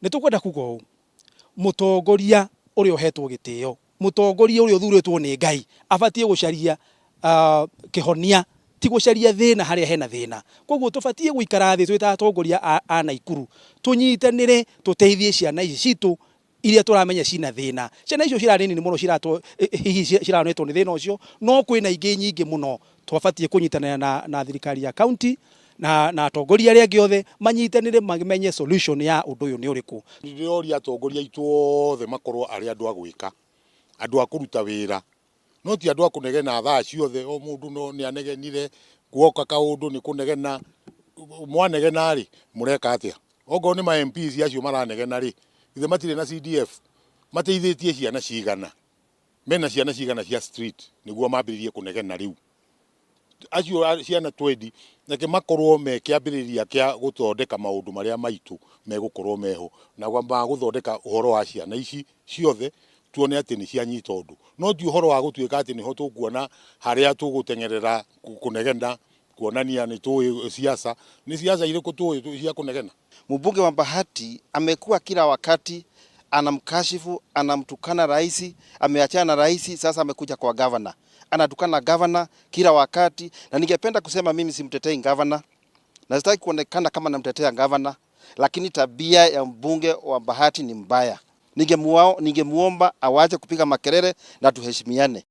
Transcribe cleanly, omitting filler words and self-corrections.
Nĩ tũkwenda kuga ũũ, mũtongoria ũrĩa ũhetwo gĩtĩo, mũtongoria ũrĩa ũthurĩtwo nĩ Ngai abatiĩ gũcaria kĩhonia ti gũcaria thĩna harĩa hena thĩna. Koguo tũbatiĩ gũikara thĩ twĩ ta atongoria a Naikuru tũnyitanĩre tũteithie ciana ici citũ iria tũramenya cina thĩna. Ciana icio cirarĩ nini mũno ciratwo hihi cironetwo nĩ thĩna ũcio, no kwĩna ingĩ nyingĩ mũno twabatiĩ kũnyitanĩra na thirikari ya county na atongoria arĩa angĩ othe manyitanĩre mamenye solution ya ũndũ ũyũ nĩ ũrĩkũ. Ndĩroria atongoria aitũ othe makorwo arĩ andũ a gwĩka, andũ a kũruta wĩra, no ti andũ a kũnegena thaa ciothe, o mũndũ no nĩ anegenire, guoka kaũndũ nĩ kũnegena, mwanegena rĩ, mũreka atĩa? Okorwo nĩ ma MPs acio maranegena rĩ, githĩ matirĩ na CDF? Mateithĩtie ciana cigana? Mena ciana cigana cia street nĩguo mambĩrĩrie kũnegena rĩu? Acio ciana twendi reke makorwo me kĩambĩrĩria kĩa gũthondeka maũndũ marĩa maitũ megũkorwo meho na ma gũthondeka ũhoro wa ciana ici ciothe tuone atĩ nĩ cianyita ũndũ. No ti ũhoro wa gũtuĩka atĩ nĩho tũkuona harĩa tũgũteng'erera kũnegena kuonania nĩ tũĩ siasa. Nĩ siasa irĩkũ tũĩ cia kũnegena? Mbunge wa Bahati amekuwa kila wakati anamkashifu, anamtukana rais, ameachana na rais, sasa amekuja kwa governor. Anatukana governor kila wakati, na ningependa kusema mimi simtetei governor, na sitaki kuonekana kama namtetea governor, lakini tabia ya mbunge wa Bahati ni mbaya. Ningemuomba awache kupiga makelele na tuheshimiane.